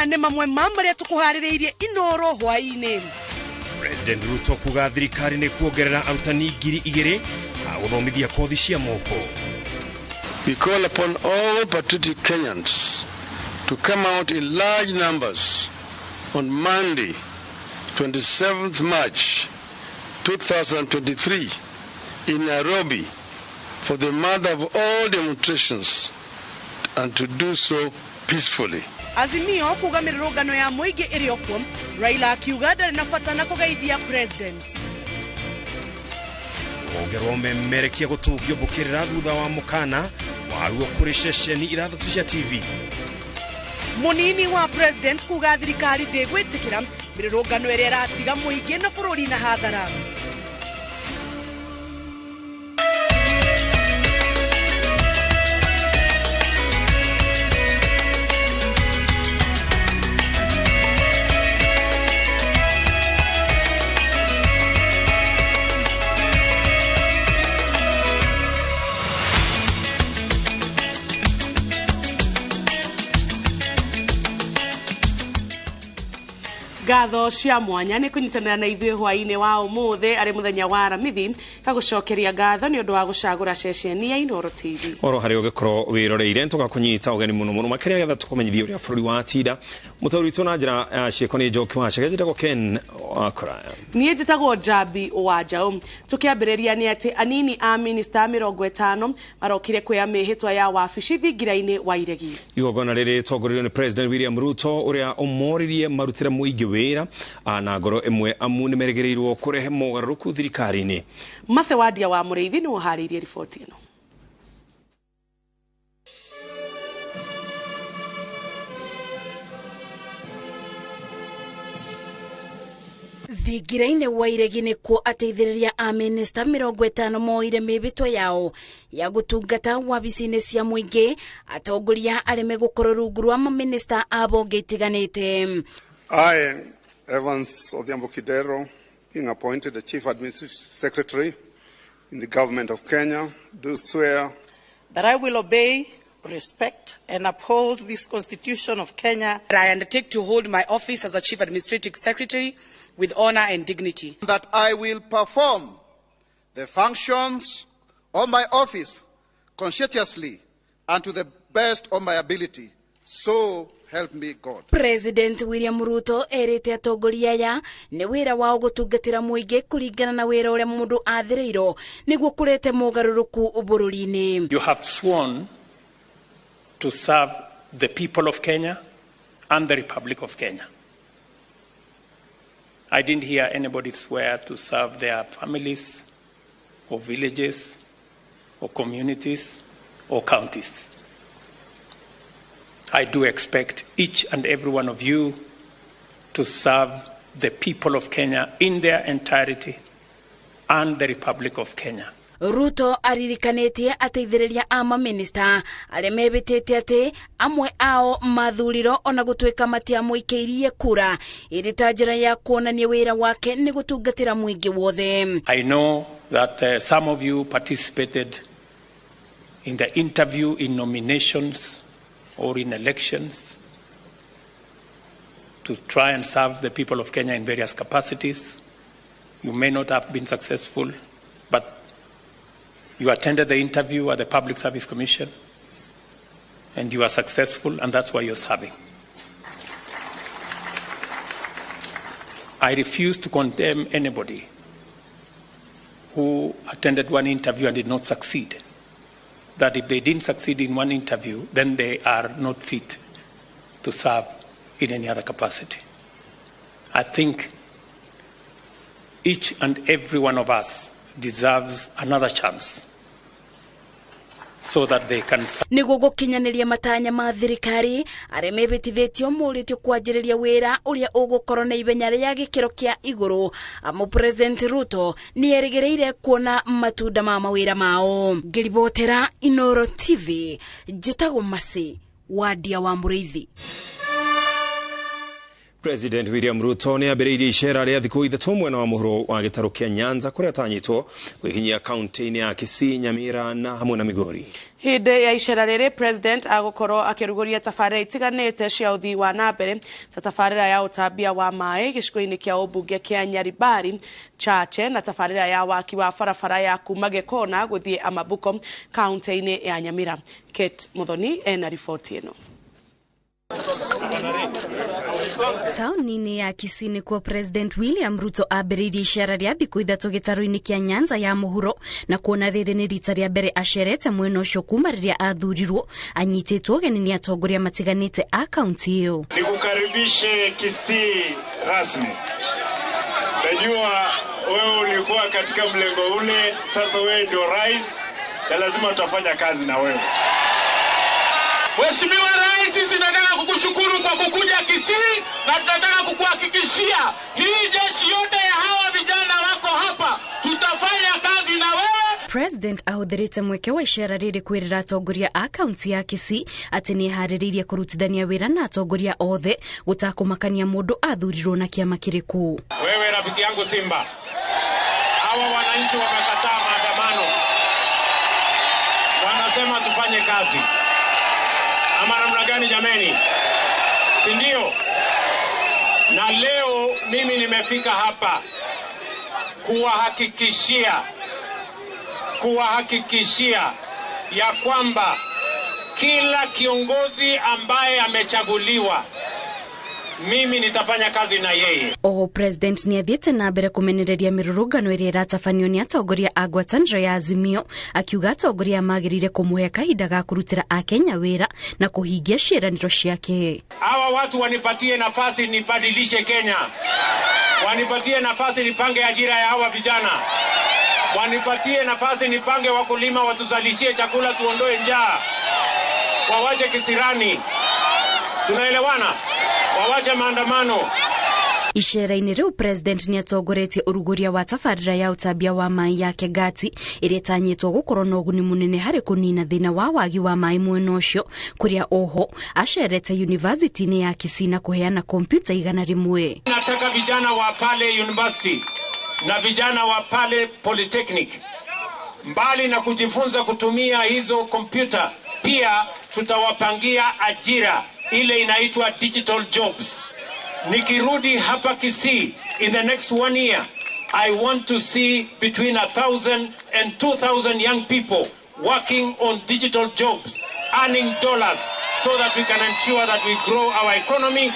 Maya nĩ mamwe ma marĩa tũkũharĩrĩirie Inoro hwaĩ-inĩ. President Ruto kuga thirikari nĩ kuongerera arutani 2,000 a gũthomithia kothi cia moko. We call upon all patriotic Kenyans to come out in large numbers on Monday, 27th March 2023 in Nairobi for the mother of all demonstrations and to do so peacefully. Azimio kuga mĩrũrũngano ya mũingĩ ĩrĩ o kuo, Raila akiuga ndarĩ na bata na kũgeithia president. Rũhonge rwa ũmemerekia gũtũngio mbũkĩrĩra thutha wa mũkana waruo kũrĩ ceceni 6 cia TV. Mũnini wa president kuga thirikari ndĩgwĩtĩkĩra mĩrũrũngano ĩrĩa ĩratiga mũingĩ na bũrũri na hathara. Ngatho cia mwanya nĩ kũnyitanĩra na ithuĩ hwaĩ-inĩ wa ũmũthĩ arĩ mũthenya wa Aramithi gagũcokeria ngatho nĩ ũndũ wa gũcagũra ceceni ya Inooro TV. Oro harĩa ũngĩkorwo wĩroreire tũgakũnyita ũgeni mũno mũno makĩria getha tũkũmenyithia ũrĩa bũrũri wa tinda. Mũtaũri witũ na njĩra ya ciĩko nĩ Njoki wa Chege, njĩtagwo Ken Wakora. Niĩ njĩtagwo Njambi wa Njaũ. Tũkĩambĩrĩria nĩ atĩ anini a minista 50 marokire kuoya mĩhĩtwa ya wabici thingira-inĩ wa Iregi. Igongona rĩrĩ rĩtongoririo nĩ President William Ruto ũrĩa ũmoririe marutĩre mũingĩ wĩra na ngoro ĩmwe amu nĩ merĩgĩrĩirwo kũrehe mogarũrũku thirikari-inĩ. Mace Wandia wa Mũrĩithi nĩ ũharĩirie riboti ĩno. Thingira-inĩ wa Iregi nĩkuo ateithĩrĩria a minista 50 moire mĩhĩtwa yao ya gũtungata wabici-inĩ cia mũingĩ, atongoria arĩa megũkorwo rungu rwa maminista a bonge itiganĩte. I, Evans Odhiambo Kidero, being appointed the Chief Administrative Secretary in the Government of Kenya, do swear that I will obey, respect, and uphold this Constitution of Kenya. I undertake to hold my office as a Chief Administrative Secretary with honor and dignity. That I will perform the functions of my office conscientiously and to the best of my ability. So help me God. President William Ruto erĩte atongoria aya nĩ wĩra wao gũtungatĩra mũingĩ kũringana na wĩra ũrĩa mũndũ athĩrĩirwo nĩguo kũrete mogarũrũku bũrũri-inĩ. You have sworn to serve the people of Kenya and the Republic of Kenya. I didn't hear anybody swear to serve their families or villages or communities or counties. I do expect each and every one of you to serve the people of Kenya in their entirety and the Republic of Kenya. Ruto aririkanĩtie ateithĩrĩria a maminista arĩa mebĩtĩte atĩ amwe ao mathurirwo ona gũtuĩka matiamũikĩirie kura ĩrĩ ta njĩra ya kuonania wĩra wake nĩ gũtungatĩra mũingĩ wothe. I know that some of you participated in the interview in nominations or in elections to try and serve the people of Kenya in various capacities. You may not have been successful, but you attended the interview at the Public Service Commission and you are successful, and that's why you're serving. I refuse to condemn anybody who attended one interview and did not succeed. That if they didn't succeed in one interview, then they are not fit to serve in any other capacity. I think each and every one of us deserves another chance so that they can serve. Nĩguo gũkinyanĩria matanya ma thirikari arĩa mebĩtithĩtio mũrĩtio kwanjĩrĩria wĩra ũrĩa ũgũkorwo na ihenya rĩa gĩkĩro kĩa igũrũ, amu President Ruto nĩ erĩgĩrĩire kuona matunda ma mawĩra mao. Ngĩribotera Inooro TV, njĩtagwo Mercy Wandia wa Mũrĩithi. President William Ruto nĩ ambĩrĩirie icera rĩa thikũ 3 mwena wa mũhuro wa gĩtarũ kĩa Nyanza kũrĩa atanyĩtwo gwĩkinyia kaunti-inĩ ya Kisii, Nyamira na hamwe na Migori. Hĩndĩ ya icera rĩrĩ President agũkorwo akĩrugũria tabarĩra itiganĩte cia ũthii wa na mbere ta tabarĩra ya ũtambia wa maĩ gĩcigo-inĩ kĩa ũmbunge kĩa Nyaribari Chache na tabarĩra ya waki wa barabara ya kuma Gĩkona gũthiĩ Amabuko kaunti-inĩ ya Nyamira. Kate Muthoni ena riboti ĩno. Taũni-inĩ ya Kisii nĩkuo President William Ruto ambĩrĩirie icera rĩa thikũ 3 gĩtarũ-inĩ kĩa Nyanza ya mũhuro na kuona rĩrĩ nĩ rita rĩa mbere acerete mwena ũcio kuma rĩrĩa athurirwo anyitĩtwo ũgeni nĩ atongoria matiganĩte a kaunti ĩyo. Nikukaribishe Kisii rasmi. Najua wewe ulikuwa katika mlengo ule, sasa wewe ndio rais na lazima tutafanya kazi na wewe. Mheshimiwa Rais, sisi tunataka kukushukuru kwa kukuja Kisii na tunataka kukuhakikishia hii jeshi yote ya hawa vijana wako hapa, tutafanya kazi na wewe. President ahũthĩrĩte mweke wa icera rĩrĩ kwĩrĩra atongoria a kaunti ya Kisii atĩ nĩ eharĩrĩirie kũrutithania wĩra na atongoria othe gũtakũmakania mũndũ athurirwo na kĩama kĩrĩkũ. Wewe rafiki yangu Simba, hawa wananchi wamekataa maandamano, wanasema tufanye kazi. Ama namna gani jameni? Si ndio? Na leo mimi nimefika hapa kuwahakikishia ya kwamba kila kiongozi ambaye amechaguliwa mimi nitafanya kazi na yeye. Oho President ni athiĩte na mbere kũmenereria mĩrũrũngano ĩrĩa ĩratabanio nĩ atongoria a ngwatanĩro ya Azimio, akiuga atongoria magĩrĩire kũmũhe kahinda ga kũrutĩra Akenya wĩra na kũhingia ciĩranĩro ciake. Hawa watu wanipatie nafasi nibadilishe Kenya. Wanipatie nafasi nipange ajira ya hawa vijana. Wanipatie nafasi nipange wakulima watuzalishie chakula tuondoe njaa. Wawache kisirani. Tunaelewana? Wawache maandamano. Icera-inĩ rĩu President nĩ atongoretie ũrugũria wa tabarĩra ya ũtambia wa maĩ ya Kegati ĩrĩa ĩtanyĩtwo gũkorwo na ũguni mũnene harĩ kũnina thĩna wa wagi wa maĩ mwena ũcio, kũrĩa oho acerete university-inĩ ya Kisii na kũheana kompyuta 100. Nataka vijana wa pale university na vijana wa pale polytechnic, mbali na kujifunza kutumia hizo kompyuta, pia tutawapangia ajira ile inaitwa digital jobs. Nikirudi hapa Kisii in the next 1 year, I want to see between 1,000 and 2,000 young people working on digital jobs, earning dollars, so that we can ensure that we grow our economy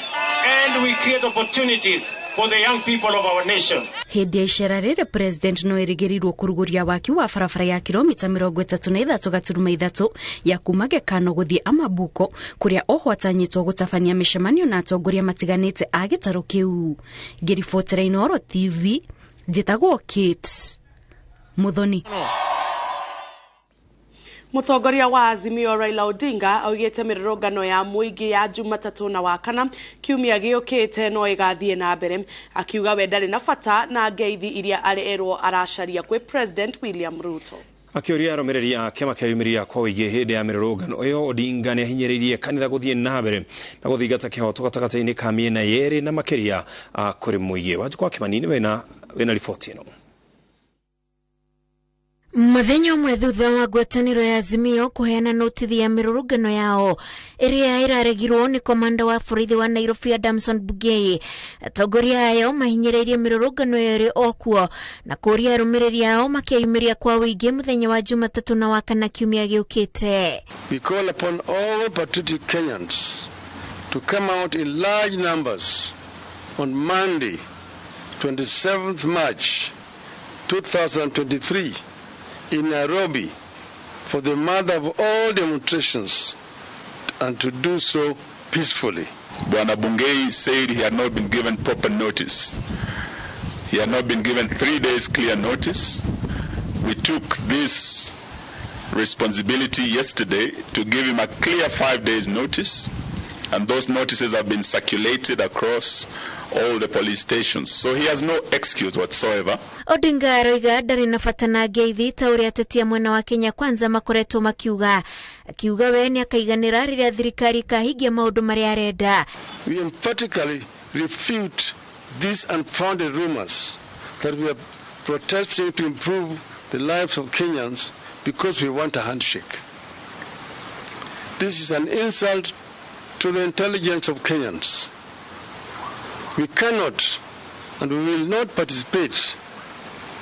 and we create opportunities for the young people of our nation. Hĩndĩ ya icera rĩrĩ President no erĩgĩrĩirwo kũrugũria waki wa barabara ya kilomita 33.3 ya kuma Gekano gũthiĩ Amabuko, kũrĩa oho atanyĩtwo gũtabania mĩcemanio na atongoria matiganĩte a gĩtarũ kĩu. Ngĩribotera Inooro TV, njĩtagwo Kate Muthoni. Mũtongoria wa Azimio Raila Odinga augĩte mĩrũrũngano ya mũingĩ ya Jumatatũ na Wakana kiumia gĩũkĩte no ĩgathiĩ na mbere, akiuga we ndarĩ na bata na ngeithi iria arerwo aracaria kwĩ President William Ruto. Akĩũria arũmĩrĩri a kĩama kĩa yumĩria kwa ũingĩ hĩndĩ ya mĩrũrũngano ĩyo, Odinga nĩ ahinyĩrĩirie kanitha gũthiĩ na mbere na gũthingata kĩhoto gatagatĩ-inĩ ka mĩena yerĩ na makĩria kũrĩ mũingĩ. Wanjikũ wa Kĩmani wĩna riboti ĩno. Mũthenya ũmwe thutha wa ngwatanĩro ya Azimio kũheana notithi ya mĩrũrũngano yao ĩrĩa ĩraregirwo nĩ komanda wa borithi wa Nairobi Adamson Bungei, atongoria ayo mahinyĩrĩirie mĩrũrũngano ĩyo ĩrĩ o kuo na kũũria arũmĩrĩri ao makeyumĩria kwa ũingĩ mũthenya wa Jumatatũ na Wakana kiumia gĩũkĩte. We call upon all patriotic Kenyans to come out in large numbers on Monday, 27th March 2023 in Nairobi for the mother of all demonstrations, and to do so peacefully. Bwana Bungei said he had not been given proper notice. He had not been given 3 days clear notice. We took this responsibility yesterday to give him a clear 5 days notice, and those notices have been circulated across all the police stations. So he has no excuse whatsoever. Odinga aroiga ndarĩ na bata na ngeithi ta ũrĩa ateti a mwena wa Kenya Kwanza makoretwo makiuga, akiuga we nĩ akaiganĩra rĩrĩa thirikari ĩkahingia maũndũ marĩa arenda. We emphatically refute these unfounded rumors that we are protesting to improve the lives of Kenyans because we want a handshake. This is an insult to the intelligence of Kenyans. We cannot and we will not participate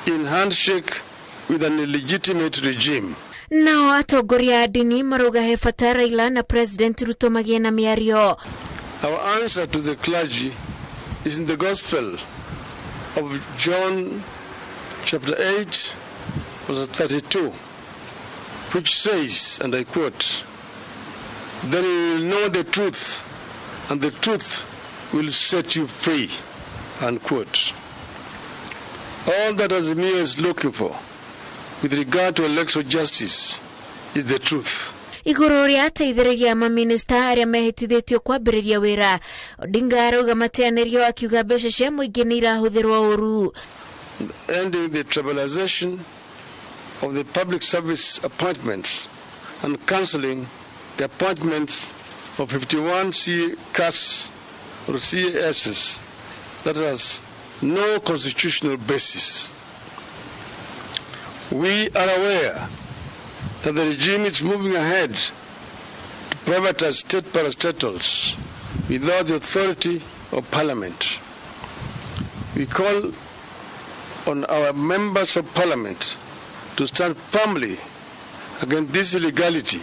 in handshake with an illegitimate regime. Nao atongoria a ndini marauga he bata Raila na President Ruto magĩe na mĩario. Our answer to the clergy is in the Gospel of John chapter 8 verse 32, which says, and I quote, "Then you will know the truth, and the truth will set you free," unquote. All that Azimio is looking for with regard to electoral justice is the truth. Igũrũ rĩa ateithĩrĩria maminista arĩa mehĩtithĩtio kwambĩrĩria wĩra, Odinga arauga mateanĩrio akiuga mbeca cia mũingĩ nĩ irahũthĩrwo ũru. Ending the tribalization of the public service appointments and cancelling the appointments of 51 CAS or CASs that has no constitutional basis. We are aware that the regime is moving ahead to privatize state parastatals without the authority of parliament. We call on our members of parliament to stand firmly against this illegality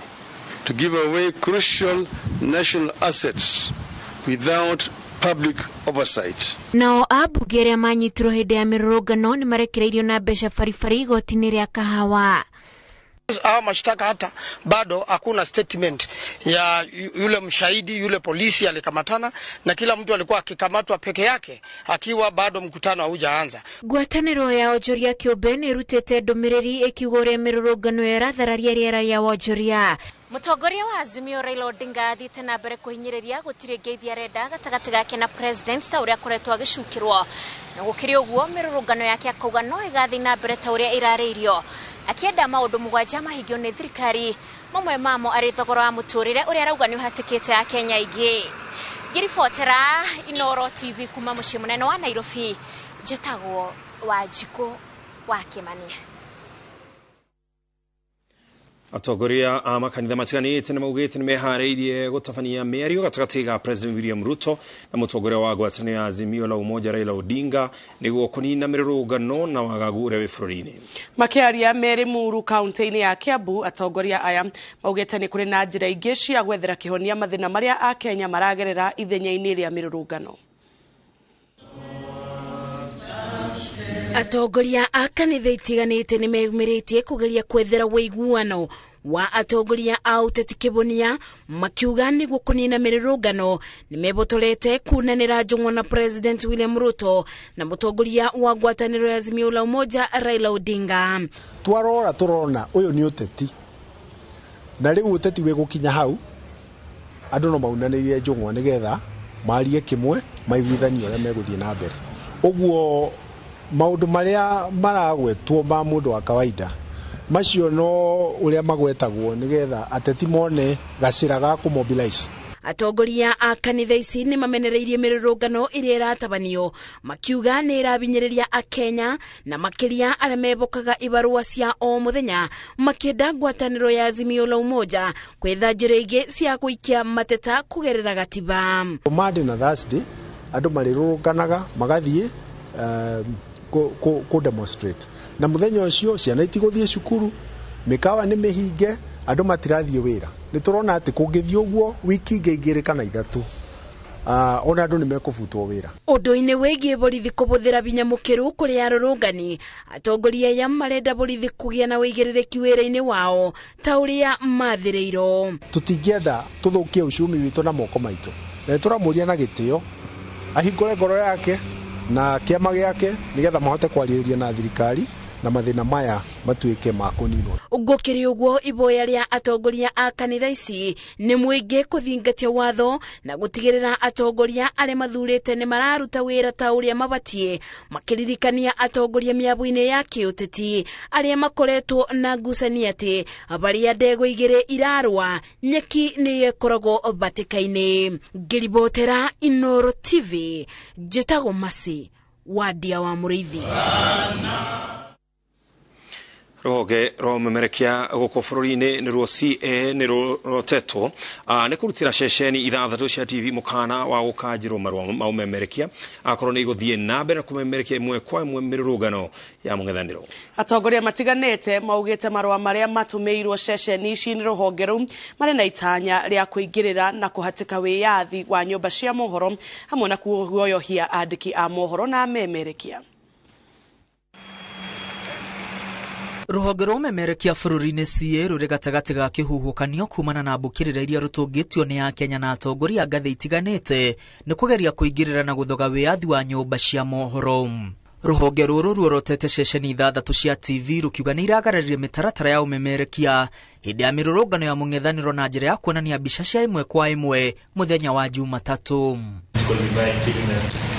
to give away crucial national assets without public oversight. Nao ambunge arĩa manyitirwo hĩndĩ ya mĩrũrũngano nĩ marekereirio na mbeca baribari igoti-inĩ rĩa Kahawa. Hawa mashtaka hata bado hakuna statement ya yule mshahidi, yule polisi alikamatana, na kila mtu alikuwa akikamatwa peke yake akiwa bado mkutano haujaanza. Ngwatanĩro ya onjoria kĩũmbe nĩ ĩrutĩte ndũmĩrĩri ĩkiuga ũrĩa mĩrũrũngano ĩyo ĩrathararia rĩera rĩa wonjoria. Mũtongoria wa Azimio Raila Odinga athiĩte na mbere kũhinyĩrĩria gũtirĩ ngeithi arenda gatagatĩ gake na president ta ũrĩa akoretwo agĩcukĩrwo. Na gũkĩrĩ ũguo mĩrũrũngano yake akauga no ĩgathiĩ na mbere ta ũrĩa ĩrarĩirio. Akienda maũndũ mũgwanja mahingio nĩ thirikari, mamwe mamo arĩ thogora wa mũtũrĩre ũrĩa arauga nĩ ũhatĩkĩte Akenya aingĩ. Ngĩribotera Inooro TV kuma mũciĩ mũnene wa Nairobi, njĩtagwo Wanjikũ wa Kĩmani. Atongoria a makanitha matiganĩte nĩ maugĩte nĩ meharĩirie gũtabania mĩario gatagatĩ ga President William Ruto na mũtongoria wa ngwatanĩro ya Azimio la Umoja Raila Odinga nĩguo kũnina mĩrũrũngano na wagagu ũrĩa wĩ bũrũri-inĩ. Makĩaria merĩ Muru kaunti-inĩ ya Kiambu, atongoria aya maugĩte nĩ kũrĩ na njĩra ingĩ cia gwethera kĩhonia mathĩna marĩa Akenya maragerera ithenya-inĩ rĩa mĩrũrũngano. Atongoria a kanitha itiganĩte nĩ meyumĩrĩtie kũgeria kwethera ũiguano wa atongoria a ũteti kĩbunia, makiuga nĩguo kũnina mĩrũrũngano nĩ mebotorete kunanĩra njũng'wa na President William Ruto na mũtongoria wa ngwatanĩro ya Azimio la Umoja Raila Odinga. Twarora tũrona ũyũ nĩ ũteti, na rĩu ũteti wĩ gũkinya hau andũ no maunanĩrie njũng'wa nĩgetha marie kĩmwe maiguithanie ũrĩa megũthiĩ na mbere. Ũguo maũndũ marĩa maragwetwo ma mũndũ wa kawaida macio no ũrĩa magwetagwo nĩgetha ateti mone gacĩra ga kũmobilize. Atongoria a kanitha ici nĩ mamenereirie mĩrũrũngano ĩrĩa ĩratabanio, makiuga nĩ ĩrabinyĩrĩria Akenya na makĩria arĩa mebokaga ibarũa cia o mũthenya, makĩenda ngwatanĩro ya Azimio la Umoja kwetha njĩra ingĩ cia gũikia mateta kũgerera gatiba. Monday na Thursday andũ marĩrũrũnganaga magathiĩ kũ demonstrate, na mũthenya ũcio ciana itigũthiĩ cukuru, mĩkawa nĩ mĩhinge, andũ matirathiĩ wĩra. Nĩ tũrona atĩ kũngĩthiĩ ũguo wiki ingĩ igĩrĩ kana ithatũ, ona andũ nĩ mekũbutwo wĩra. Ũndũ-inĩ wĩgiĩ borithi kũhũthĩra binya mũkĩru kũrĩ arũrũngani, atongoria aya marenda borithi kũgĩa na ũigĩrĩrĩki wĩra-inĩ wao ta ũrĩa mathĩrĩirwo. Tũtingĩenda tũthũkie uchumi witũ na moko maitũ, na nĩtũramũria na gĩtĩo ahingũre ngoro yake na kĩama gĩake nĩgetha mahote kwarĩrĩria na thirikari Na mathĩna maya matuĩke ma kũninwo. Gũkĩrĩ ũguo, iboya rĩa atongoria a kanitha ici nĩ mũingĩ kũthingatia watho na gũtigĩrĩra atongoria arĩa mathurĩte nĩ mararuta wĩra ta ũrĩa mabatiĩ, makĩririkania atongoria mĩabu-inĩ ya kĩũteti arĩa makoretwo na ngucanio atĩ barĩa ndego igĩrĩ irarũa nyeki nĩyo ĩkoragwo batĩka-inĩ. Ngĩribotera Inooro TV, njĩtagwo Mercy Wandia wa Mũrĩithi. Rũhonge rwa ũmemerekia gũkũ bũrũri-inĩ nĩruo CA nĩ rũrotetwo nĩ kũrutĩra ceceni 6 cia TV mũkana wa gũkanjĩrwo marũa ma ũmemerekia akorwo nĩ igũthiĩ na mbere na kũmemerekia ĩmwe kwa ĩmwe mĩrũrũngano ya mũng'ethanĩro. Atongoria matiganĩte maugĩte marũa marĩa matũmĩirwo ceceni ici nĩ rũhonge rũu marĩ na itanya rĩa kũingĩrĩra na kũhatĩka wĩyathi wa nyũmba cia mohoro hamwe na kuoyohia andĩki a mohoro na amemerekia. Rũhonge rwa ũmemerekia bũrũri-inĩ CA rũrĩ gatagatĩ ga kĩhuhũkanio kumana na mbũkĩrĩra iria rũtũngĩtio nĩ Akenya na atongoria a ngathĩ itiganĩte nĩ kũgeria kũingĩrĩra na gũthoga wĩyathi wa nyũmba cia mohoro. Rũhonge rũrũ ruorotete ceceni 6 cia TV rũkiuga nĩ iragararire mĩtaratara ya ũmemerekia hĩndĩ ya mĩrũrũngano ya mũng'ethanĩro na njĩra ya kuonania mbica cia ĩmwe kwa ĩmwe mũthenya wa Jumatatũ.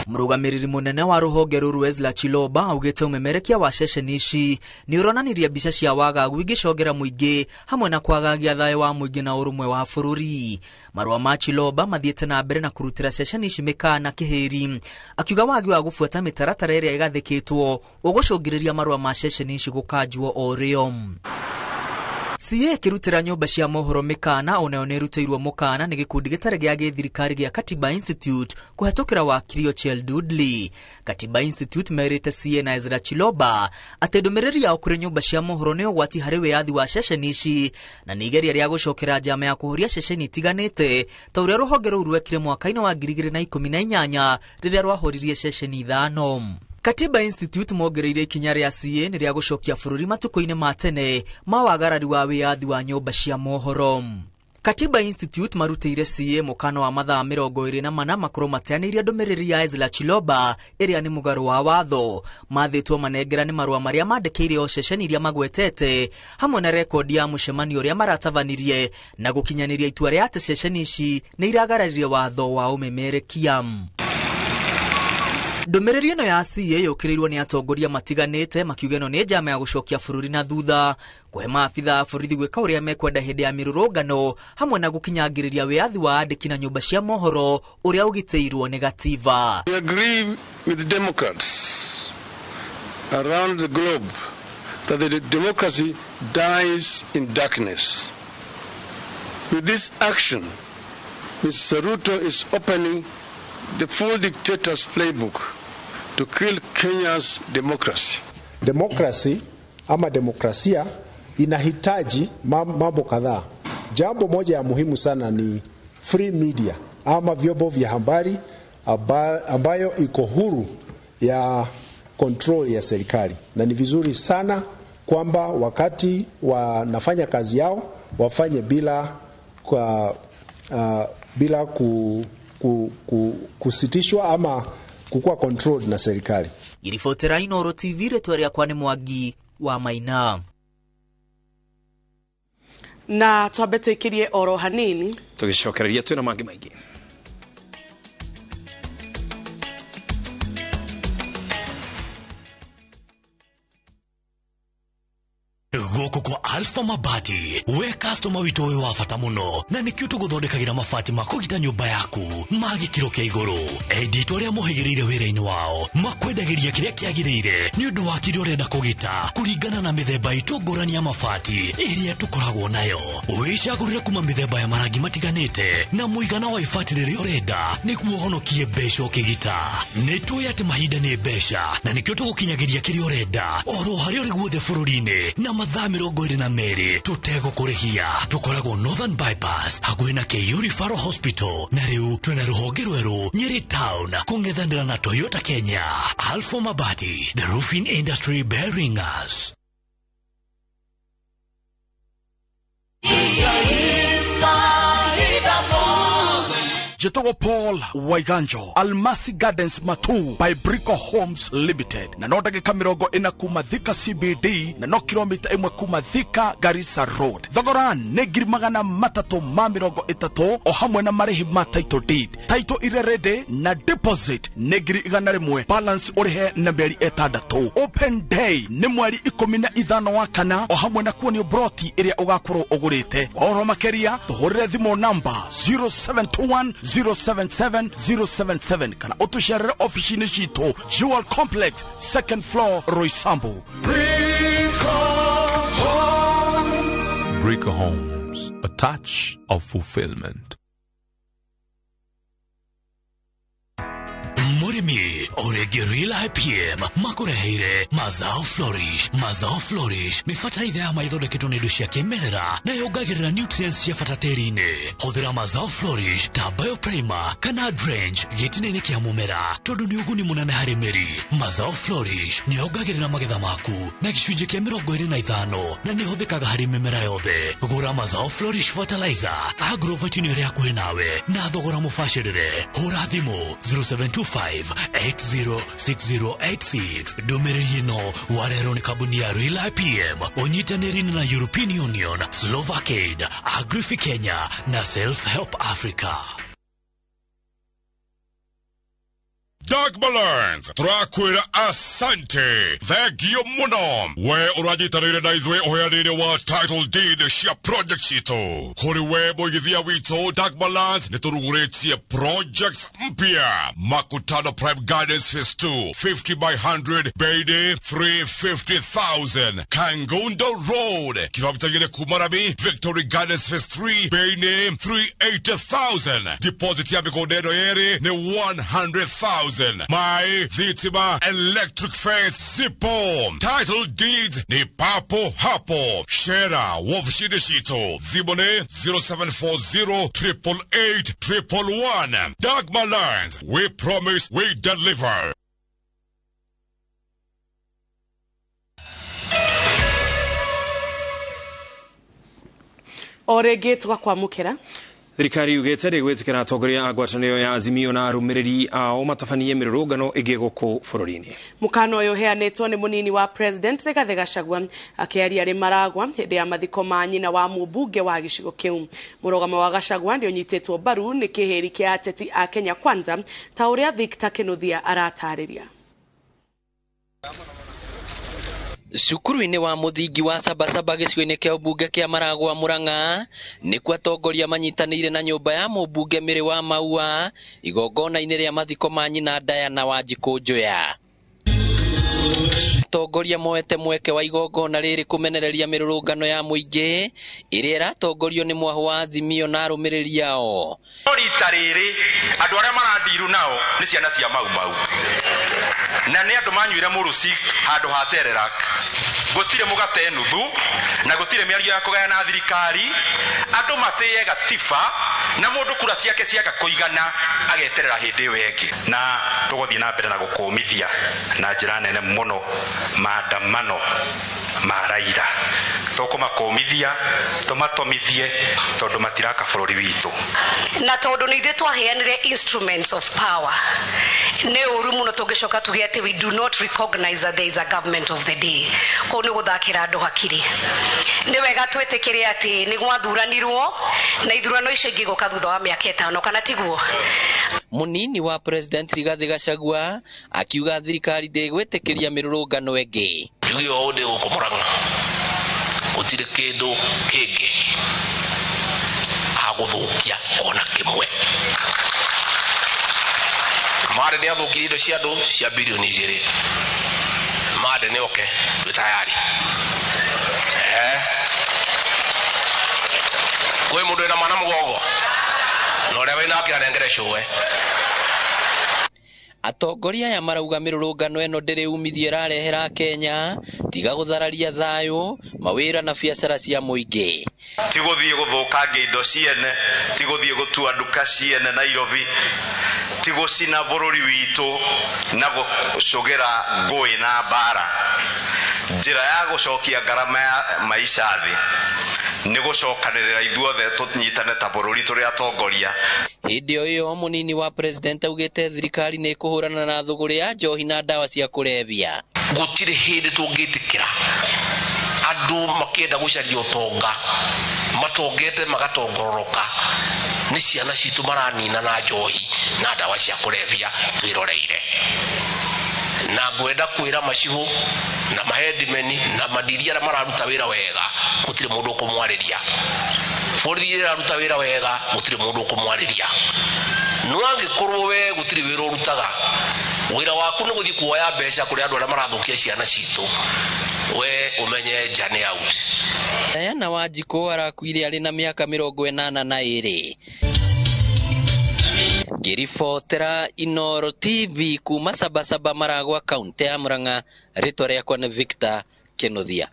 Mũrũgamĩrĩri mũnene wa rũhonge rũrũ Ezra Chiloba augĩte ũmemerekia wa ceceni ici nĩ ũronanirie mbica cia wagagu ingĩcongera mũingĩ hamwe na kwagagia thayũ wa mũingĩ na ũrũmwe wa bũrũri. Marũa ma Chiloba mathiĩte na mbere na kũrutĩra ceceni ici mĩkana kĩhĩri, akiuga wagi wa gũbuata mĩtaratara ĩrĩa ĩgathĩkĩtwo ũgũcũngĩrĩria marũa ma ceceni ici gũkanjwo o rĩo. CA ĩkĩrutĩra nyũmba cia mohoro mĩkana onayo nĩ ĩrutĩirwo mũkana nĩ gĩkundi gĩtarĩ gĩa gĩthirikari gĩa Katiba Institute kũhetũkĩra wakiri Ochiel Dudley. Katiba Institute merĩte CA na Ezra Chiloba atĩ ndũmĩrĩri yao kũrĩ nyũmba cia mohoro nĩ ũgwati harĩ wĩyathi wa ceceni ici na nĩ igeria rĩa gũcokera njama ya kũhoria ceceni itiganĩte ta ũrĩa rũhonge rũu rwekire mwaka-inĩ wa 2018 rĩrĩa rwahoririe ceceni 5. Katiba Institute mongereire ikinya rĩa CA nĩ rĩa gũcokia bũrũri matukũ-inĩ ma tene ma wagarari wa wĩyathi wa nyũmba cia mohoro. Katiba Institute marutĩire CA mũkana wa mathaa 24 makorwo mateanĩirie ndũmĩrĩri ya Ezra Chiloba ĩrĩa nĩ mũgarũ wa watho. Mathĩtwo manengerane marũa marĩa mandĩkĩire o ceceni iria magwetete hamwe na rekondi ya mũcemanio ũrĩa maratabanirie na gũkinyanĩria itua rĩa atĩ ceceni ici nĩ iragararirie watho wa ũmemerekia. Ndũmĩrĩri ĩno ya CA yũkĩrĩirwo nĩ atongoria matiganĩte makiuga ĩno nĩ njama ya gũcokia bũrũri na thutha, kũhe maabitha a borithi gwĩka ũrĩa mekwenda hĩndĩ ya mĩrũrũngano hamwe na gũkinyangĩrĩria wĩyathi wa andĩki na nyũmba cia mohoro ũrĩa ũgitĩirwo nĩ gatiba. We agree with Democrats around the globe that the democracy dies in darkness. With this action, Mr. Ruto is opening the full dictator's playbook to kill Kenya's democracy. Democracy ama demokrasia inahitaji mambo kadhaa. Jambo moja ya muhimu sana ni free media ama vyombo vya habari ambayo iko huru ya control ya serikali, na ni vizuri sana kwamba wakati wanafanya kazi yao wafanye bila kusitishwa ama kukua controlled na serikali. Iribotera Inooro TV, rĩtwa rĩakwa nĩ Mwangi wa Maina. Na twambe tũikirie oro hanini tũgĩcokereria twĩna mangĩ maingĩ. Gũkũ kwa Alpha Mabati, we customer witũ wĩ wa bata mũno na nĩkĩo tũgũthondekagĩra mabati ma kũgita nyũmba yaku ma gĩkĩro kĩa igũrũ. Endi arĩa mohĩgĩrĩire wĩra-inĩ wao makwendagĩria kĩrĩa kĩagĩrĩire nĩ ũndũ wa kĩrĩa ũrenda kũgita kũringana na mĩthemba itũ ngũrani ya mabati ĩrĩa tũkoragwo nayo. Wĩcagũrĩre kuma mĩthemba ya marangi matiganĩte na mũigana wa ibati rĩrĩa ũrenda nĩguo ũhonokie mbeca ũkĩgita. Nĩ tũĩ atĩ mahinda nĩ mbeca na nĩkĩo tũgũkinyagĩria kĩrĩa ũrenda oro harĩa ũrĩ guothe bũrũri-inĩ na mathaa 22 tũtegũkũrĩhia. Tũkoragwo Northern Bypass hakuhĩ na KU Referral Hospital na rĩu twĩna rũhonge rwerũ Nyeri Town kũng'ethanĩra na Toyota Kenya. Alpha Mabati, the roofing industry bearing us. Njĩtagwo Paul Waiganjo, Almasi Gardens Matu by Brico Homes Limited, na no ndagĩka 40 kuma Thika CBD na no kilomita 1 kuma Thika Garissa Road. Thogora nĩ 330,000 o hamwe na marĩhi ma title deed, title ire ready na deposit nĩ 100,000, balance ũrĩhe na mĩeri 6. Open day nĩ mweri 15 wa kana o hamwe na kuonio broti ĩrĩa ũgakorwo ũgũrĩte. Kwa ũhoro makĩria tũhũrĩre thimũ namba 0721 077 077 kana ũtũcerere ofici-inĩ citũ Jewel Complex, second floor, Roysambu. Brico Homes, a touch of fulfillment. Mũrĩmi ũrĩngĩ Real IPM makũreheire Mazao Flourish. Mazao Flourish nĩ bataraitha ya ma ĩthondeketwo na indo cia kĩmerera na yongagĩrĩra nutrients cia bata tĩri-inĩ. Hũthĩra Mazao Flourish ta bioprimer kana drench gĩtina-inĩ kĩa mũmera tondũ nĩ ũguni mũnene harĩ mĩri. Mazao Flourish nĩ yongagĩrĩra magetha maku na gĩcunjĩ kĩa 25 na nĩ ĩhũthĩkaga harĩ mĩmera yothe. Gũra Mazao Flourish fertilizer agrovet-inĩ ĩrĩa hakuhĩ nawe na thogora mũbacĩrĩre. Hũra thimũ 0725 806086. Ndũmĩrĩri ĩno warehwo nĩ kambuni ya Real IPM ũnyitanĩri na European Union, Slovakiaid, Agrifi Kenya na Self Help Africa. Dagmar Lands, turakwira asante, thengio muno. We ũranyitanĩire na ithuĩ ũheani-inĩ wa title deed cia project citũ. Kũrĩ we mũigithia witũ Dagmar Lands nĩ tũrugũrĩtie projects mpya. Makutano Prime Gardens Phase 2, 50 by 100, bei nĩ 350,000. Kangundo Road, kilomita 2 kuma Rami, Victory Gardens Phase 3, bei nĩ 380,000. Deposit ya mĩgũnda ĩno yerĩ nĩ 100,000. My thitima electric fence zipo. Title deeds ni papo hapo. Shera wofishini citũ. Thimũ nĩ 0740 888 111. Dagmar Lands, we promise we deliver. O rĩngĩ tũgakwamũkĩra. Thirikari yugĩte ndĩgwĩtĩkĩra atongoria a ngwatanĩro ya Azimio na arũmĩrĩri ao matabanie mĩrũrũngano ĩngĩ gũkũ bũrũri-inĩ. Mũkana ũyũ ũheanĩtwo nĩ mũnini wa president Rigathĩ Gachagua akĩaria arĩ Maragwa hĩndĩ ya mathiko ma nyina wa mũmbunge wa gĩcigo kĩu. Mũrũgamo wa Gachagua nĩ ũnyitĩtwo mbaru nĩ kĩhĩri kĩa ateti a Kenya Kwanza ta ũrĩa Victor Kĩnuthia aratarĩria. Cukuru-inĩ wa mũthingi wa Sabasaba gĩcigo-inĩ kĩa ũmbunge kĩa Maragwa Murang'a nĩkuo atongoria manyitanĩire na nyũmba ya mũmbunge Mĩrĩ wa Maua igongona-inĩ rĩa mathiko ma nyina Diana Wanjikũ Njoya. Atongoria moete mweke wa igongona rĩrĩ kũmenereria mĩrũrũngano ya mũingĩ ĩrĩa ĩratongorio nĩ mwahũ wa Azimio na arũmĩrĩri ao. Rita rĩrĩ andũ arĩa marandiru nao nĩ ciana cia Mau Mau na nĩ andũ manyuire mũruci handũ ha Cerelac. Gũtirĩ mũgate nuthu na gũtirĩ mĩario ya kũgayana thirikari. Andũ matĩye gatiba na mũndũ kura ciake ciaga kũigana ageterera hĩndĩ ĩyo ĩngĩ. Na tũgũthiĩ na mbere na gũkũmithia na njĩra nene mũno maandamano ma Raila. Tũkũmakũmithia tũmatomithie tondũ matiraka bũrũri witũ. Na tondũ nĩ ithuĩ twaheanire instruments of power, nĩ ũru mũno tũngĩcoka tuge atĩ we do not recognize that there is a government of the day. Kũu nĩ gũthakĩra andũ hakiri. Nĩ wega twĩtĩkĩre atĩ nĩ gwathuranirwo na ithurano icio ingĩ gũka thutha wa mĩaka 5 kana tiguo? Mũnini wa president Rigathĩ Gachagua akiuga thirikari ndĩgwĩtĩkĩria mĩrũrũngano ĩngĩ. Njuge ũũ ndĩ gũkũ Murang'a gũtirĩ kĩndũ kĩngĩ agũthũkia ona kĩmwe. Mande nĩ athũkirie indo cia andũ cia bilioni 2. Mande nĩ oke twĩ tayari. Kwĩ mũndũ wĩna mwana mũgongo na ũrĩa wĩnake anengere cũwe. Atongoria aya marauga mĩrũrũngano ĩno ndĩrĩ umithio ĩrarehera Kenya tiga gũthararia thayũ, mawĩra na biacara cia mũingĩ. Ti gũthiĩ gũthũkangia indo ciene, ti gũthiĩ gũtua nduka ciene Nairobi, ti gũcina bũrũri witũ na gũcũgĩra ngũĩ na mbara. Njĩra ya gũcokia ngarama ya maica thĩ Nĩ gũcokanĩrĩra ithuothe tũnyitane ta bũrũri tũrĩ atongoria. Hĩndĩ o ĩyo mũnini wa president augĩte thirikari nĩ ĩkũhũrana na thũgũrĩ ya njohi na ndawa cia kũrebia. Gũtirĩ hĩndĩ tũngĩtĩkĩra andũ makĩenda gũcaria ũtonga matongete magatongororoka nĩ ciana citũ maranina na njohi na ndawa cia kũrebia twĩroreire. Na ngwenda kwĩra macibũ na mahedimeni na mandiria arĩa mararuta wĩra wega gũtirĩ mũndũ ũkũmwarĩria. Borithi ĩraruta wĩra wega gũtirĩ mũndũ ũkũmwarĩria. No angĩkorwo we gũtirĩ wĩra ũrutaga, wĩra waku nĩ gũthiĩ kuoya mbeca kũrĩ andũ arĩa marathũkia ciana citũ, we ũmenye nja nĩ out. Diana Wanjikũ arakuire arĩ na mĩaka 82. Ngĩribotera Inooro TV kuma Sabasaba Maragwa kaunti ya Murang'a, rĩtwa rĩakwa nĩ Victor Kĩnuthia.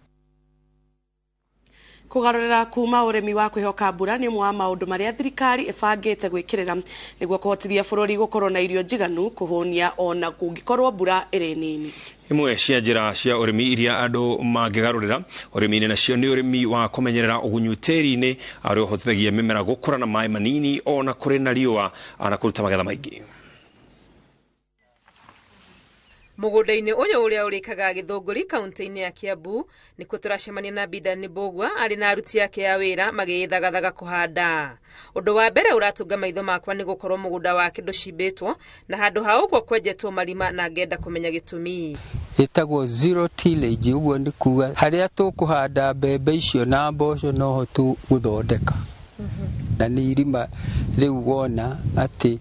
Kũgarũrĩra kuma ũrĩmi wa kwĩhoka mbura nĩ ũmwe wa maũndũ marĩa thirikari ĩbangĩte gwĩkĩrĩra nĩguo kũhotithia bũrũri gũkorwo na irio njiganu kũhũnia ona kũngĩkorwo mbura ĩrĩ nini. Imwe cia njĩra cia ũrĩmi iria andũ mangĩgarũrĩra ũrĩmi-inĩ nacio nĩ ũrĩmi wa kũmenyerera ũgunyu tĩri-inĩ ũrĩa ũhotithagia mĩmera gũkũra na maĩ manini ona kũrĩ na riũa na kũruta magetha maingĩ. Mũgũnda-inĩ ũyũ ũrĩa ũrĩkaga Gĩthũngũri kaunti-inĩ ya Kiambu nĩkuo tũracemania na Bidan Mbũgua arĩ na aruti ake a wĩra magĩĩthagathaga kũhanda. Ũndũ wa mbere ũratunga maitho makwa nĩ gũkorwo mũgũnda wake ndũcimbĩtwo na handũ ha ũguo kwenjetwo marima na ngenda kũmenya gĩtũmi. Ĩtagwo zero tillage, ũguo nĩ kuga harĩa tũkũhanda mbembe icio na mboco noho tũgũthondeka. Na nĩ irima rĩu wona atĩ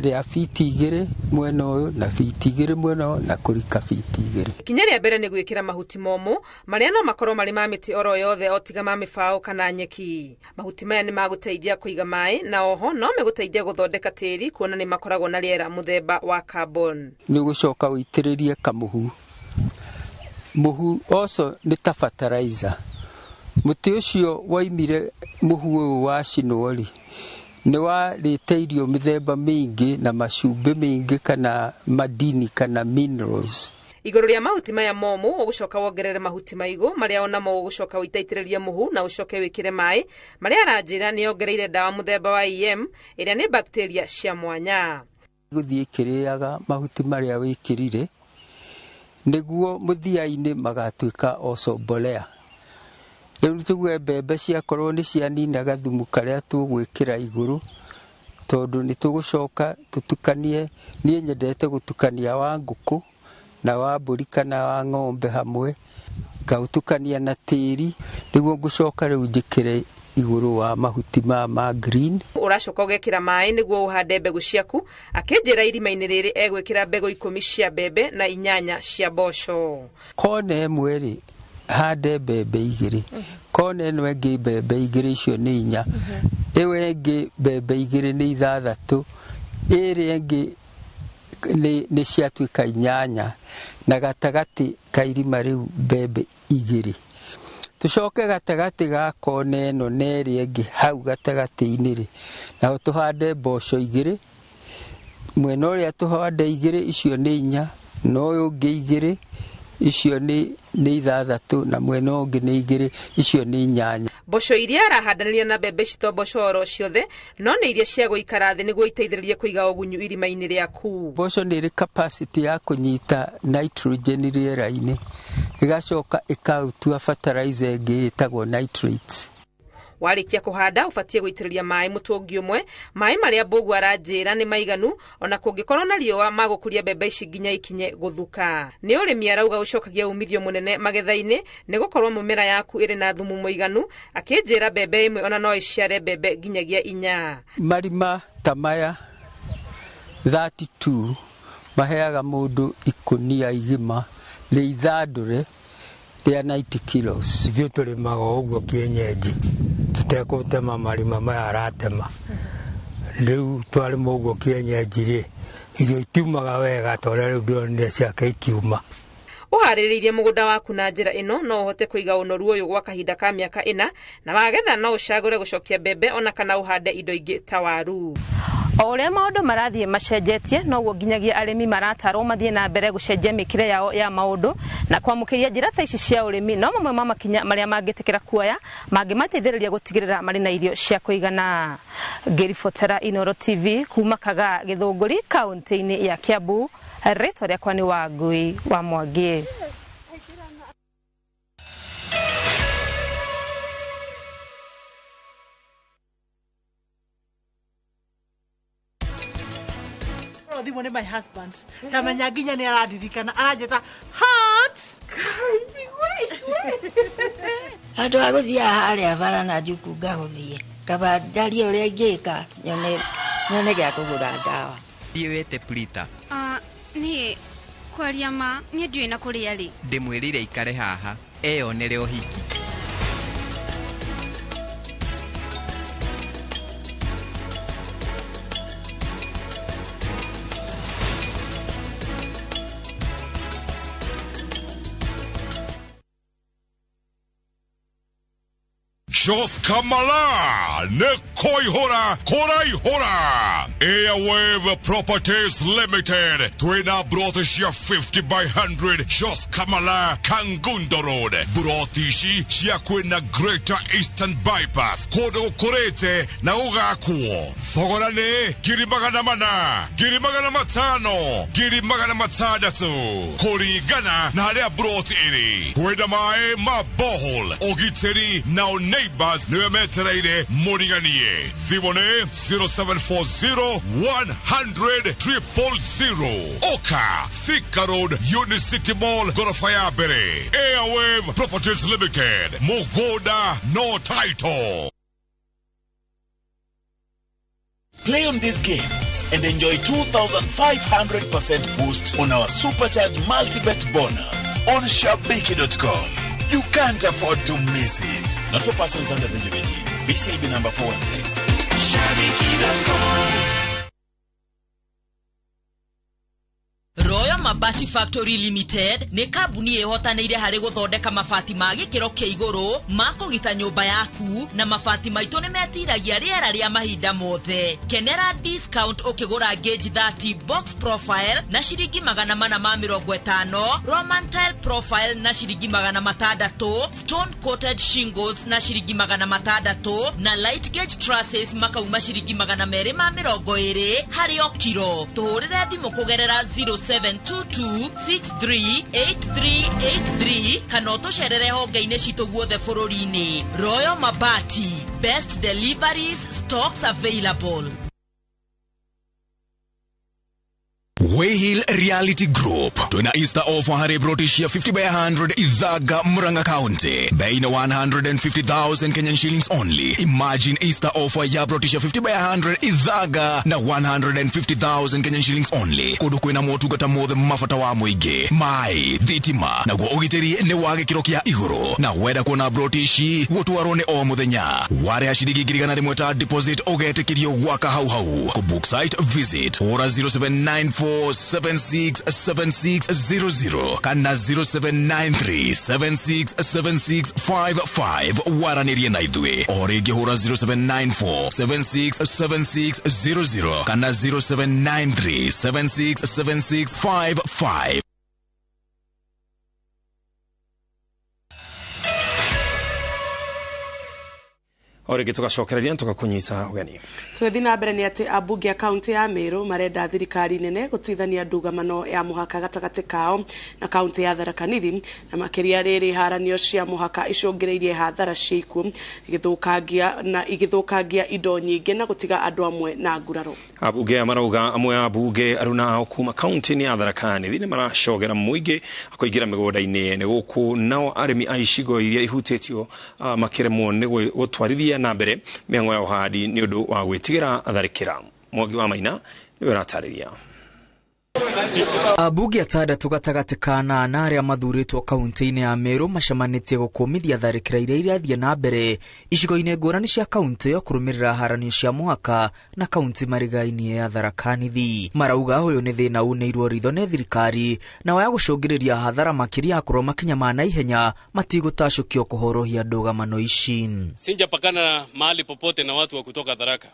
rĩa fiti 2 mwena ũyũ na fiti 2 mwena ũyũ na kũrika fiti 2. Ikinya rĩa mbere nĩ gwĩkĩra mahuti momũ marĩa no makorwo marĩ ma mĩtĩ oro yothe o tiga ma mĩbaũ kana nyeki. Mahuti maya nĩ magũteithia kũiga maĩ na oho no megũteithia gũthondeka tĩri kuona nĩ makoragwo na rĩera mũthemba wa carbon. Nĩ ũgũcoka ũitĩrĩrie kamũhu. Mũhu oco nĩ ta fertilizer. Mũtĩ ũcio waimire mũhu ũyũ wacinwo rĩ, nĩ warĩte irio mĩthemba mĩingĩ na macumbĩ mĩingĩ kana madini kana minerals. Igũrũ rĩa mahuti maya momũ ũgũcoka wongerere mahuti maigũ marĩa onamo ũgũcoka ũitaitĩrĩrie mũhu na ũcoke wĩkĩre maĩ marĩa aranjĩra nĩ ongereire ndawa mũthemba wa EM ĩrĩa nĩ bacteria cia mwanya. Gũthiĩ ĩkĩrĩaga mahuti marĩa wĩkĩrire nĩguo mũthia-inĩ magatuĩka oco mbolea. Rĩu tuge mbembe ciakorwo nĩ cianinaga thumu karĩa tũgwĩkĩra igũrũ tondũ nĩ tũgũcoka tũtukanie. Niĩ nyendete gũtukania wa ngũkũ na wa mbũri kana wa ng'ombe hamwe, ngautukania na tĩri nĩguo ngũcoka rĩu njĩkĩre igũrũ wa mahuti ma green. Ũracoka ũgekĩra maĩ nĩguo ũhande mbegũ ciaku. Akĩnjĩra irima-inĩ rĩrĩ egwĩkĩra mbegũ 10 cia mbembe na 8 cia mboco. Kona ĩmwe rĩ hande mbembe 2, kona ĩno ĩngĩ mbembe 2 icio nĩ 4, ĩyo ĩngĩ mbembe 2 nĩ 6, ĩrĩa ĩngĩ nĩ ciatuĩka 8, na gatagatĩ ka irima rĩu mbembe 2. Tũcoke gatagatĩ ga kona ĩno na ĩrĩa ĩngĩ hau gatagatĩ-inĩ rĩ, naho tũhande mboco 2, mwena ũrĩa tũhande 2 icio nĩ 4, na ũyũ ũngĩ 2 icio nĩ 6, na mwena ũngĩ nĩ 2 icio nĩ 8. Mboco iria arahandanĩria na mbembe ici to mboco oro ciothe no nĩ iria cia gũikara thĩ nĩguo iteithĩrĩrie kũiga ũgunyu irima-inĩ rĩaku. Mboco nĩ ĩrĩ capacity ya kũnyita nitrogen rĩera-inĩ ĩgacoka ĩkaũtua fertilizer ĩngĩ ĩtagwo nitrates. Warĩkia kũhanda ũbatiĩ gũitĩrĩria maĩ mũtũngi ũmwe. Maĩ marĩa Mbũgua aranjĩra nĩ maiganu ona kũngĩkorwo na riũa magũkũria mbembe ici nginya ikinye gũthuka. Nĩ ũrĩmi arauga ũcokagia umithio mũnene magetha-inĩ nĩ gũkorwo mũmera yaku ĩrĩ na thumu mũiganu. Akĩnjĩra mbembe ĩmwe ona no ĩciare mbembe nginyagia 4. Marima ta maya 32 maheaga mũndũ ikũnia igima rĩa ithandũre rĩa 90 kilos. Ithuĩ tũrĩmaga ũguo kĩenyenji tũtekũtema marima maya aratema. Rĩu twarĩma ũguo kĩenyenji rĩ, irio itiumaga wega ta ũrĩa rĩu ndĩronire ciake ikiuma. Ũharĩrĩirie mũgũnda waku na njĩra ĩno no ũhote kũiga ũnoru ũyũ gwa kahinda ka mĩaka 4, na wagetha no ũcagũre gũcokia mbembe ona kana ũhande indo ingĩ ta waru. O ũrĩa maũndũ marathiĩ macenjetie noguo nginyagia arĩmi maratarwo mathiĩ na mbere gũcenjia mĩkĩre yao ya maũndũ na kwamũkĩria njĩra ta ici cia ũrĩmi no mamwe ma makinya marĩa mangĩtĩkĩra kuoya mangĩmateithĩrĩria gũtigĩrĩra marĩ na irio cia kũigana. Ngĩribotera Inooro TV kuma Kagaa Gĩthũngũri kaunti-inĩ ya Kiambu, rĩtwa rĩakwa nĩ Wangui wa Mwangi. Thimũ nĩ my husband ndamenya nginya nĩ arandirikana aranjĩta heart. Handũ ha gũthiaga harĩa bara na njuku ngahũthie kaba ndarie ũrĩa ingĩka nyone gĩa kũgũra ndawa. Thiĩ wĩte Prita. Niĩ kwaria ma niĩ ndiũĩ na kũrĩa rĩ. Ndĩmwĩrire aikare haha eyonere ũhiki. Jos Kamala ne koihora koraihora Airwave Properties Limited twina broti cia 50 by 100 Jos Kamala Kangundo Road broti ici cia kwina Greater Eastern Bypass kundu gukurite na gugakwo thogora ni 400,000 500,000 600,000 kuringana na haria broti iri kwina maĩ ma borehole ũgitĩri na neighbors niwe metereire muriganie. Thimũ nĩ 0740 100 000. Oka Thika Road, Unicity Mall, gorofa ya mbere. Airwave Properties Limited, mũgũnda no title. Play on these games and enjoy 2,500% boost on our supercharged multi-bet bonus on Shabiki.com. You can't afford to miss it. Not for persons under the age of 18. BCIB number 416. Shabiki.com. Royal Mabati Factory Limited nĩ kambuni ĩhotanĩire harĩ gũthondeka mabati ma gĩkĩro kĩa igũrũ ma kũgita nyũmba yaku na mabati maitũ nĩ metiragia rĩera rĩa mahinda mothe. Kenera discount ũkĩgũra gauge 30 box profile na ciringi 450, Roman tile profile na ciringi 600, stone coated shingles na ciringi 600 na light gauge trusses makauma ciringi 220 harĩ o kiro. Tũhũrĩre thimũ kũgerera 0722638383 kana ũtũcerere honge-inĩ citũ guothe bũrũri-inĩ. Royal Mabati, best deliveries, stocks available. Wayhill Reality Group twina Easter offer harĩ broti cia 50 by 100 Ithaga, Murang'a County, bei na 150,000 Kenyan shillings only. Imagine Easter offer ya broti cia 50 by 100 Ithaga na 150,000 Kenyan shillings only. Kundu kwina motungata mothe mabata wa mũingĩ, maĩ, thitima naguo ũgitĩri nĩ wa gĩkĩro kĩa igũrũ. Na wenda kuona broti ici gũtwarwo nĩ o mũthenya, warĩha ciringi 100,000 ta deposit ũgetĩkĩrio gwaka hau hau. Kũ book site visit hũra 0794 767600 kana 0793 767655 waranĩrie na ithuĩ. O rĩngĩ hũra 0794 767600 kana 0793 767655. O rĩngĩ tũgacokereria tũgakũnyita ũgeni. Tũgĩthiĩ na mbere nĩ atĩ ambunge a kaunti ya Meru marenda thirikari nene gũtuithania ndũgamano ya mũhaka gatagatĩ kao na kaunti ya Tharaka Nithi, na makĩria rĩrĩ haranio cia mũhaka icũngĩrĩirie hathara cia ikuũ igĩthũkangia indo nyingĩ na gũtiga andũ amwe na nguraro. Ambunge aya marauga amwe a ambunge aruna ao kuma kaunti-inĩ ya Tharaka Nithi nĩ maracogera mũingĩ kũingĩra mĩgũnda-inĩ ene gũkũ, nao arĩmi a icigo iria ihutĩtio makĩremwo nĩ gũtwarithia na mbere mĩhang'o ya ũhandi nĩ ũndũ wa gwĩtigĩra tharĩkĩra. Mwangi wa Maina nĩwe ũratarĩria. Ambunge atandatũ gatagatĩ ka 8 arĩa mathurĩtwo kaunti-inĩ ya Meru macemanĩtie gũkũmithia tharĩkĩra iria irathiĩ na mbere icigo-inĩ ngũrani cia kaunti ĩyo kũrũmĩrĩra haranio cia mũhaka na kaunti mariga-inĩ ya Tharaka Nithi. Marauga ũyũ nĩ thĩna unĩirwo ritho nĩ thirikari na waya gũcũngĩrĩria hathara makĩria akorwo makinya ma naihenya matigũtacũkio kũhorohia ndũgamano ici. Sijapakana mahali popote na watu wa kutoka Tharaka,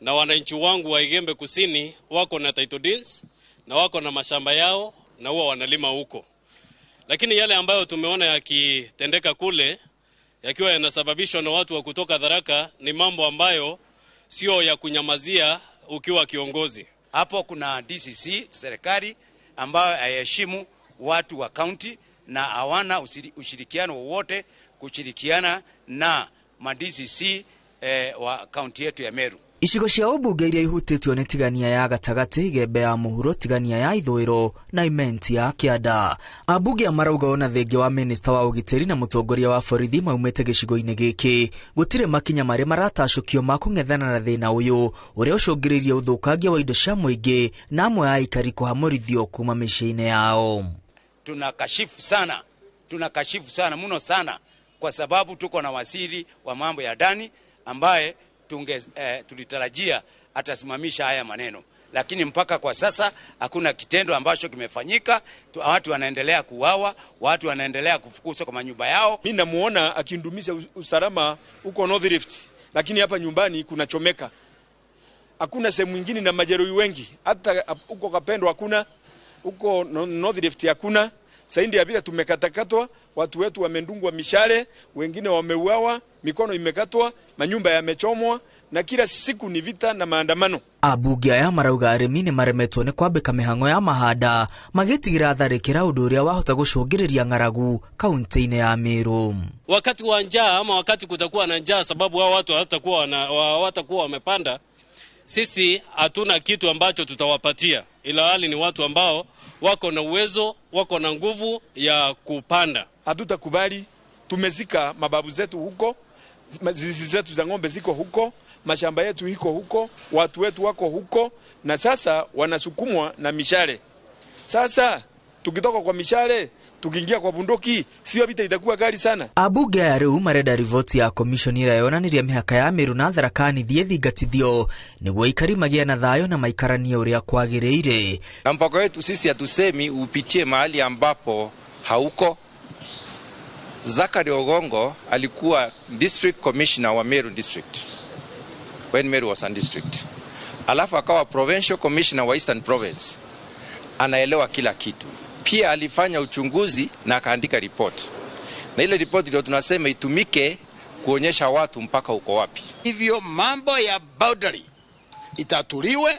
Na wananchi wangu wa Igembe Kusini wako na title deeds na wako na mashamba yao na huwa wanalima huko. Lakini yale ambayo tumeona yakitendeka kule yakiwa yanasababishwa na watu wa kutoka Tharaka ni mambo ambayo sio ya kunyamazia ukiwa kiongozi. Hapo kuna DCC serikali ambayo haiheshimu watu wa county na hawana ushirikiano wowote kushirikiana na ma DCC wa county yetu ya Meru. Icigo cia ũmbunge iria ihutĩtio nĩ Tigania ya gatagatĩ, Igembe ya mũhuro, Tigania ya ithũĩro na Imenti ya kĩanda. Ambunge marauga ona thengia wa minista wa ũgitĩri na mũtongoria wa borithi maumĩte gĩcigo-inĩ gĩkĩ, gũtirĩ makinya marĩa maratacũkio ma kũng'ethana na thĩna ũyũ ũrĩa ũcũngĩrĩirie ũthũkangia wa indo cia mũingĩ na amwe a aikari kũhamũrithio kuma mĩciĩ-inĩ yao. Tunakashifu sana mno sana, kwa sababu tuko na waziri wa mambo ya ndani ambaye tulitarajia atasimamisha haya maneno, lakini mpaka kwa sasa hakuna kitendo ambacho kimefanyika. Watu wanaendelea kuuawa, watu wanaendelea kufukuzwa kwa manyumba yao. Mimi namuona akidumisha usalama huko North Rift, lakini hapa nyumbani kunachomeka. Hakuna sehemu nyingine na majeruhi wengi, hata huko Kapendo hakuna, huko North Rift hakuna. Saindi ya bila tumekatakatwa, watu wetu wamendungwa mishale, wengine wameuawa, mikono imekatwa, manyumba yamechomwa, na kila siku ni vita na maandamano. Abunge aya marauga arĩmi nĩ maremetwo nĩ kwambĩka mĩhang'o ya mahanda magĩtigĩra tharĩkĩra ũndũ ũrĩa wahota gũcũngĩrĩria ng'aragu kaunti-inĩ ya Meru. Wakati wa njaa ama wakati kutakuwa na njaa, sababu hao watu hawatakuwa wamepanda, sisi hatuna kitu ambacho tutawapatia, ila hali ni watu ambao wako na uwezo, wako na nguvu ya kupanda. Hatutakubali. Tumezika mababu zetu huko, zizi zetu za ng'ombe ziko huko, mashamba yetu iko huko, watu wetu wako huko, na sasa wanasukumwa na mishale. Sasa tukitoka kwa mishale tukiingia kwa bunduki, sio vita itakuwa kali sana. Abunge aya rĩu marenda riboti ya commission ĩrĩa yonanirie mĩhaka ya Meru na Tharaka Nithi ĩthingatithio nĩguo aikari magĩe na thayũ na maikaranie ũrĩa kwagĩrĩire. Na mpaka wetu sisi hatusemi upitie mahali ambapo hauko. Zachary Ogongo alikuwa district commissioner wa Meru district when Meru was a district. Alafu akawa provincial commissioner wa Eastern Province. Anaelewa kila kitu. Pia alifanya uchunguzi na akaandika report. Na ile report ndio tunasema itumike kuonyesha watu mpaka uko wapi. Hivyo mambo ya boundary itatuliwe,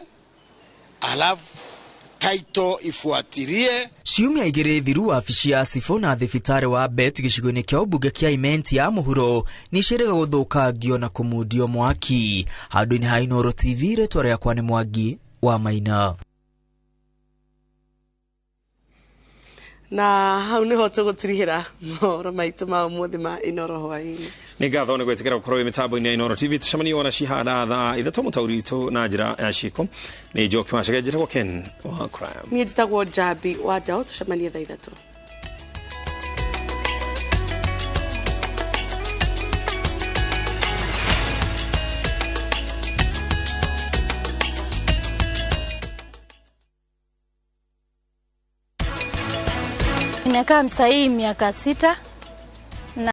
alafu title ifuatilie. Ciumia igĩrĩ thiru wabici ya cibũ na thibitarĩ wa Bet gĩcigo-inĩ kĩa ũmbunge kĩa Imenti ya mũhuro nĩ ciĩrĩga gũthũkangio na kũmundio mwaki. Handũ-inĩ ha Inooro TV, rĩtwa rĩakwa nĩ Mwangi wa Maina. Na hau niho tũgũtirihĩra mohoro maitũ ma ũmũthĩ ma Inooro hwaĩ-inĩ. Nĩ ngatho nĩ gwĩtĩkĩra gũkorwo wĩ mĩtambo-inĩ ya Inooro TV. Tũcemanie wona cihana thaa 3 mũtaũri witũ na njĩra ya ciĩko nĩ Njoki wa Chege, njĩtagwo Ken wa Crime. Niĩ njĩtagwo Njambi wa Njaũ, tũcemanie thaa 3. Nimekaa Msai miaka 6.